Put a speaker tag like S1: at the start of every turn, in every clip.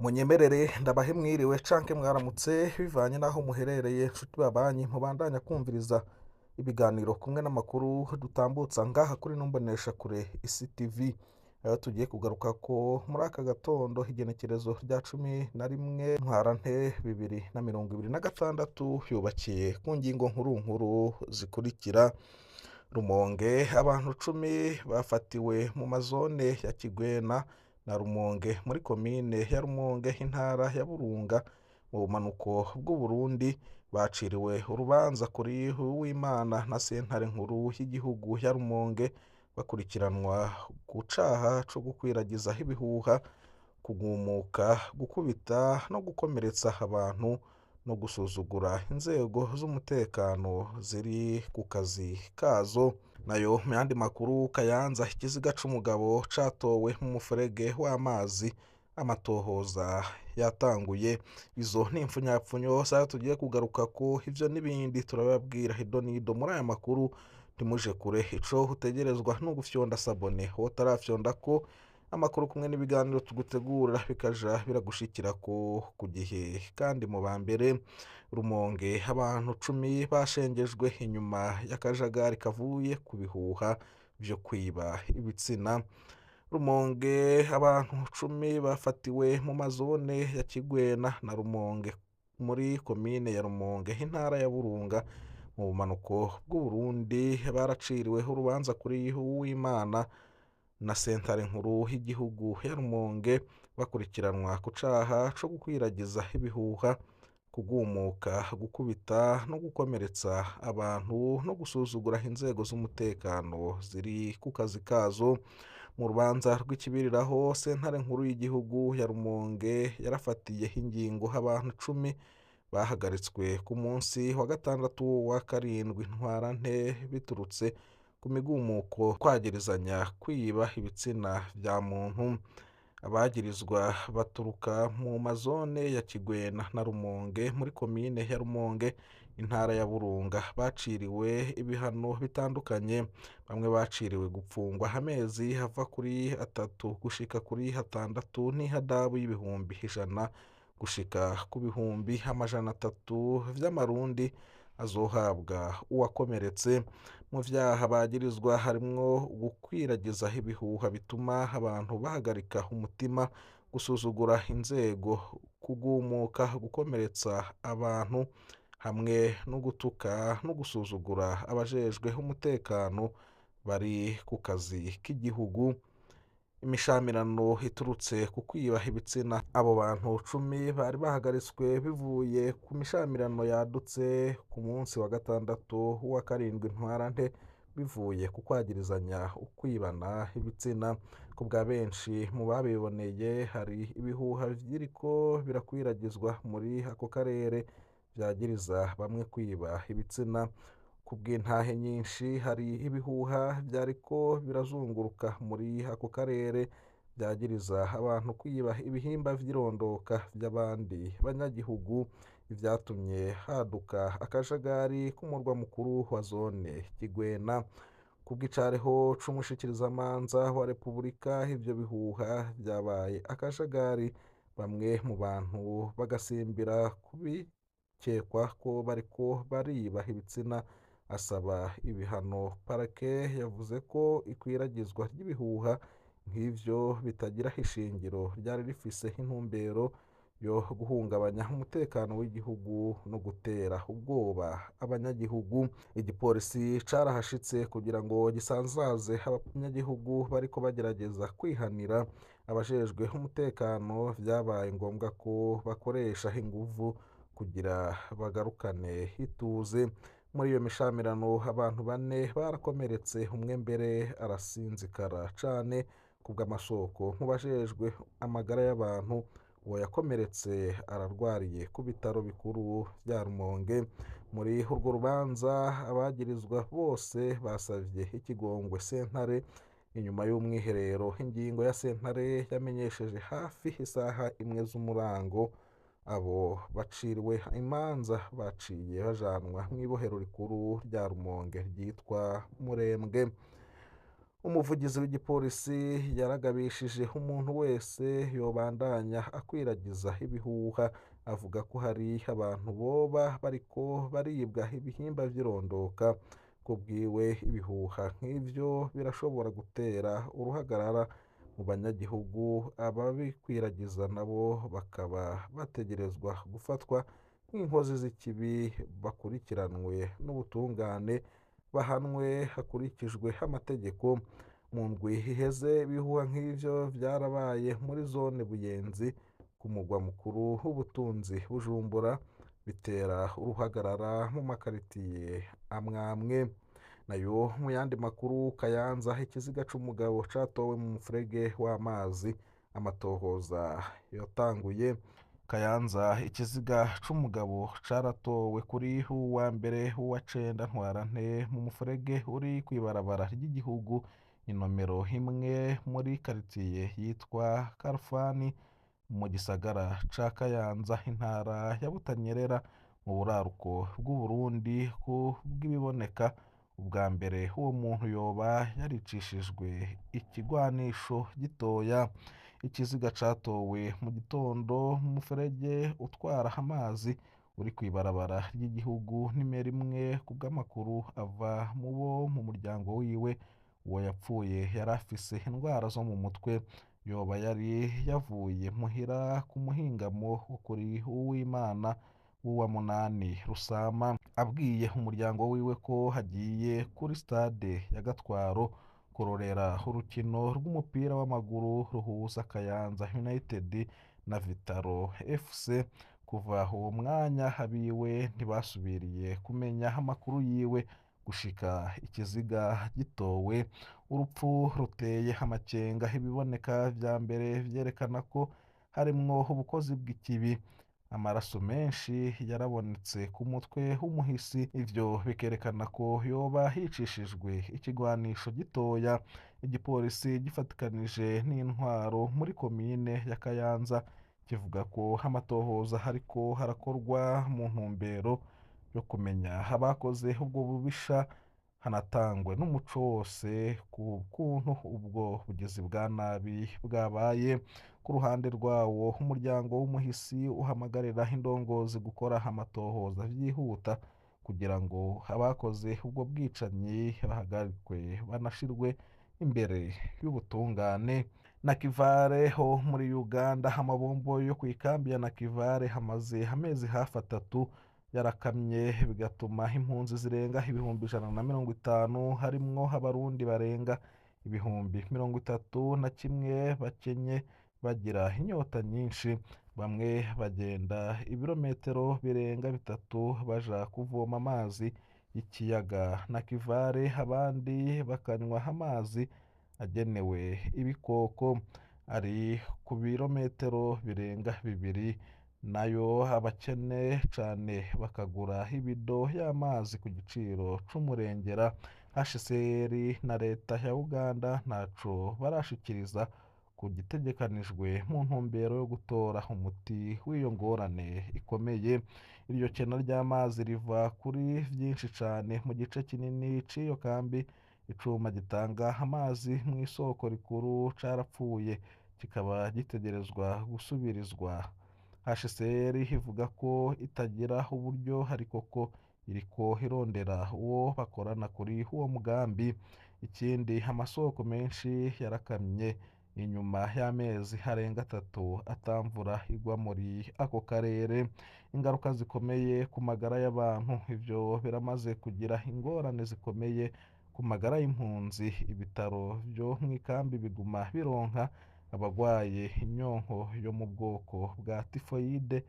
S1: Munyemerere ndabahe mwiriwe canke mwaramutse bivanye n'aho muherereye, nshuti babanyi mubandanya kumviriza ibiganiro kumwe n'amakuru dutambutsa ngaha kuri numbonesha kure Isi TV. Aho tugiye kugaruka ko muri aka gatondo igenekerezo rya 11 Ntwarante 2026 yubakiye ku ngingo nkuru nkuru zikurikira: Rumonge abantu 10 bafatiwe mu mazone ya Kigwena na Rumonge muri komine ya Rumonge intara ya Burunga mu bumanuko bw'Uburundi baciriwe urubanza kuri Uwimana na sentare nkuru y'igihugu ya Rumonge bakurikiranwa ku caha co gukwiragiza ibihuha, kugumuka, gukubita no gukomeretsa abantu no gusuzugura inzego z'umutekano ziri ku kazi kazo. Nayo mu yandi makuru, Kayanza ikiziga c'umugabo catowe mu mufurege w'amazi, amatohoza yatanguye. Izo ni impfunyapfunyo zayo tugiye kugaruka ko ivyo n'ibindi turababwira hido nido muri aya makuru. Ntimuje kure, ico utegerezwa no gufyonda sabone wotarafyonda ko amakuru kumwe n'ibiganiro tugutegura bikaja biragushikira ko ku gihe kandi mu ba mbere. Rumonge abantu 10 bashengejwe inyuma y'akajagari kavuye ku bihuha vyo kwiba ibitsina. Rumonge abantu 10 bafatiwe mu mazone ya Kigwena na Rumonge muri komine ya Rumonge intara ya Burunga mu bumanuko bw'Uburundi baraciriwe urubanza kuri Uwimana na sentare nkuru y'igihugu ya Rumonge bakurikiranwa ku caha co gukwiragiza ibihuha, kugumuka, gukubita no gukomeretsa abantu no gusuzugura inzego z'umutekano ziri ku kazi kazo. Mu rubanza rw'ikibiriraho sentare nkuru y'igihugu ya Rumonge yarafatiye ingingo abantu 10 bahagaritswe ku munsi wa gatandatu wa 7 Ntwarante biturutse ku migumuko kwagirizanya kwiba ibitsina vya muntu. Abagirizwa baturuka mu mazone ya Kigwena na Rumonge muri komine ya Rumonge intara ya Burunga baciriwe ibihano bitandukanye. Bamwe baciriwe gupfungwa amezi ava kuri 3 gushika kuri 6 n'ihadabu y'ibihumbi 100 gushika ku 300,000 vy'amarundi azohabwa uwakomeretse. Mu vyaha bagirizwa harimwo gukwiragiza ibihuha bituma abantu bahagarika umutima, gusuzugura inzego, kugumuka, gukomeretsa abantu hamwe no gutuka no gusuzugura abajejwe umutekano bari ku kazi k'igihugu. Imishamirano iturutse ku kwiba ibitsina. Abo bantu 10 bari bahagaritswe bivuye ku mishamirano yadutse ku munsi wa gatandatu wa 7 Ntwarante bivuye ku kwagirizanya ukwibana ibitsina. Ku bwa benshi mu babiboneye hari ibihuha vyiriko birakwiragizwa muri ako karere vyagiriza bamwe kwiba ibitsina. Ku bw'intahe nyinshi hari ibihuha vyariko birazunguruka muri ako karere vyagiriza abantu kwiba ibihimba vy'irondoka vy'abandi banyagihugu, ivyatumye haduka akajagari k'umurwa mukuru wa zone Kigwena. Ku bw'icareho c'umushikirizamanza wa Repubulika ivyo bihuha vyabaye akajagari, bamwe mu bantu bagasimbira kubikekwa ko bariko bariba ibitsina, asaba ibihano. Parake yavuze ko ikwiragizwa ry'ibihuha nk'ivyo bitagira ishingiro ryari rifise intumbero yo guhungabanya umutekano w'igihugu no gutera ubwoba abanyagihugu. Igipolisi carahashitse kugira ngo gisanzaze abanyagihugu bariko bagerageza kwihanira abajejwe umutekano. Vyabaye ngombwa ko bakoresha inguvu kugira bagarukane ituze. Muri iyo mishamirano abantu 4 barakomeretse, umwe mbere arasinzikara cane. Ku bw'amasoko mu bajejwe amagara y'abantu, uwo yakomeretse ararwariye ku bitaro bikuru vya Rumonge. Muri urwo rubanza abagirizwa bose basavye ikigongwe sentare. Inyuma y'umwiherero ingingo ya sentare yamenyesheje hafi isaha 1 z'umurango abo baciriwe imanza baciye bajanwa mw'ibohero rikuru rya Rumonge ryitwa Murembwe. Umuvugizi w'igipolisi yaragabishije umuntu wese yobandanya akwiragiza ibihuha avuga ko hari abantu boba bariko baribwa ibihimba vy'irondoka. Kubwiwe, ibihuha nk'ivyo birashobora gutera uruhagarara mu banyagihugu, ababikwiragiza nabo bakaba bategerezwa gufatwa nk'inkozi z'ikibi, bakurikiranwe n'ubutungane, bahanwe hakurikijwe amategeko. Mu ndwi iheze ibihuha nk'ivyo vyarabaye muri zone Buyenzi ku mugwa mukuru w'ubutunzi Bujumbura, bitera uruhagarara mu makaritiye amwamwe. Nayo mu yandi makuru, Kayanza ikiziga c'umugabo catowe mu mufurege w'amazi, amatohoza yatanguye. Kayanza ikiziga c'umugabo caratowe kuri uwa mbere w'uwa cenda Ntwarante mu mufurege uri kw'ibarabara ry'igihugu inomero imwe muri karitiye yitwa Karfani mu gisagara ca Kayanza, intara ya Butanyerera mu buraruko bw'Uburundi. Ku bw'ibiboneka ubwa mbere, uwo muntu yoba yaricishijwe ikigwanisho gitoya. Ikiziga catowe mu gitondo mu mufurege utwara amazi uri kw'ibarabara ry'igihugu nimero imwe. Ku bw'amakuru ava mu bo mu muryango wiwe, uwo yapfuye yari afise indwara zo mu mutwe, yoba yari yavuye muhira ku muhingamo wo kuri Uwimana w'uwa munani Rusama, abwiye umuryango wiwe ko hagiye kuri stade ya Gatwaro kurorera urukino rw'umupira w'amaguru ruhuza Kayanza United na Vitaro FC. Kuva uwo mwanya abiwe ntibasubiriye kumenya amakuru yiwe gushika ikiziga gitowe. Urupfu ruteye amakenga, ibiboneka vya mbere vyerekana ko harimwo ubukozi bw'ikibi. Amaraso menshi yarabonetse ku mutwe w'umuhisi, ivyo bikerekana ko yoba hicishijwe ikigwanisho gitoya. Igipolisi gifatikanije n'intwaro muri komine ya Kayanza kivuga ko amatohoza hariko harakorwa mu ntumbero yo kumenya abakoze ubwo bubisha, hanatangwe n'umuco wose ku kuntu ubwo bugizi bwa nabi bwabaye. Ku ruhande rwawo, umuryango w'umuhisi uhamagarira indongozi gukora amatohoza vyihuta kugira ngo abakoze ubwo bwicanyi bahagarikwe banashirwe imbere y'ubutungane. Nakivale ho muri Uganda, amabombo yo kw'ikambi ya Nakivale hamaze amezi hafi 3 yarakamye, bigatuma impunzi zirenga 150,000 harimwo abarundi barenga 31,000 bakenye bagira inyota nyinshi. Bamwe bagenda ibirometero birenga 3 baja kuvoma amazi y'ikiyaga Nakivale, abandi bakanywa amazi agenewe ibikoko ari ku birometero birenga 2, nayo abakene cane bakagura ibido y'amazi ku giciro c'umurengera. HCR na leta ya Uganda ntaco barashikiriza ku gitegekanijwe mu ntumbero yo gutora umuti w'iyo ngorane ikomeye. Iryo kena ry'amazi riva kuri vyinshi cane mu gice kinini c'iyo kambi. Icuma gitanga amazi mw'isoko rikuru carapfuye, kikaba gitegerezwa gusubirizwa. HCR ivuga ko itagira uburyo, ariko ko iriko irondera uwo bakorana kuri uwo mugambi. Ikindi, amasoko menshi yarakamye inyuma y'amezi arenga 3 atamvura igwa muri ako karere. Ingaruka zikomeye ku magara y'abantu, ivyo biramaze kugira ingorane zikomeye ku magara y'impunzi. Ibitaro vyo mw'ikambi biguma bironka abagwaye inyonko yo mu bwoko bwa tifoyide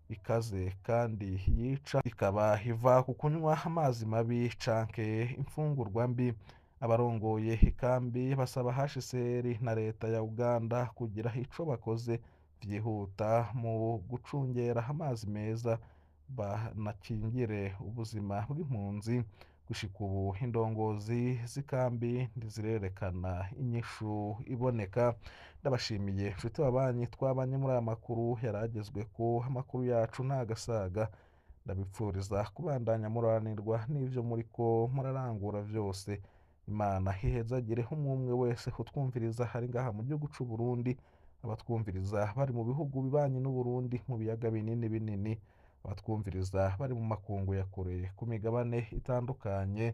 S1: ikaze kandi yica, ikaba iva ku kunywa amazi mabi canke imfungurwa mbi. Abarongoye ikambi basaba HCR na leta ya Uganda kugira ico bakoze vyihuta mu gucungera amazi meza, banakingire ubuzima bw'impunzi. Gushika ubu indongozi z'ikambi ntizirerekana inyishu iboneka. Ndabashimiye nshuti babanyi twabanye muri aya makuru yaragezweko. Amakuru yacu ntagasaga. Ndabipfuriza kubandanya muranirwa n'ivyo muriko murarangura vyose. Imana ihezagire umwe wese utwumviriza hari ngaha mu gihugu c'u Burundi, abatwumviriza bari mu bihugu bibanyi n'Uburundi mu biyaga binini binini, abatwumviriza bari mu makungu ya kure ku migabane itandukanye.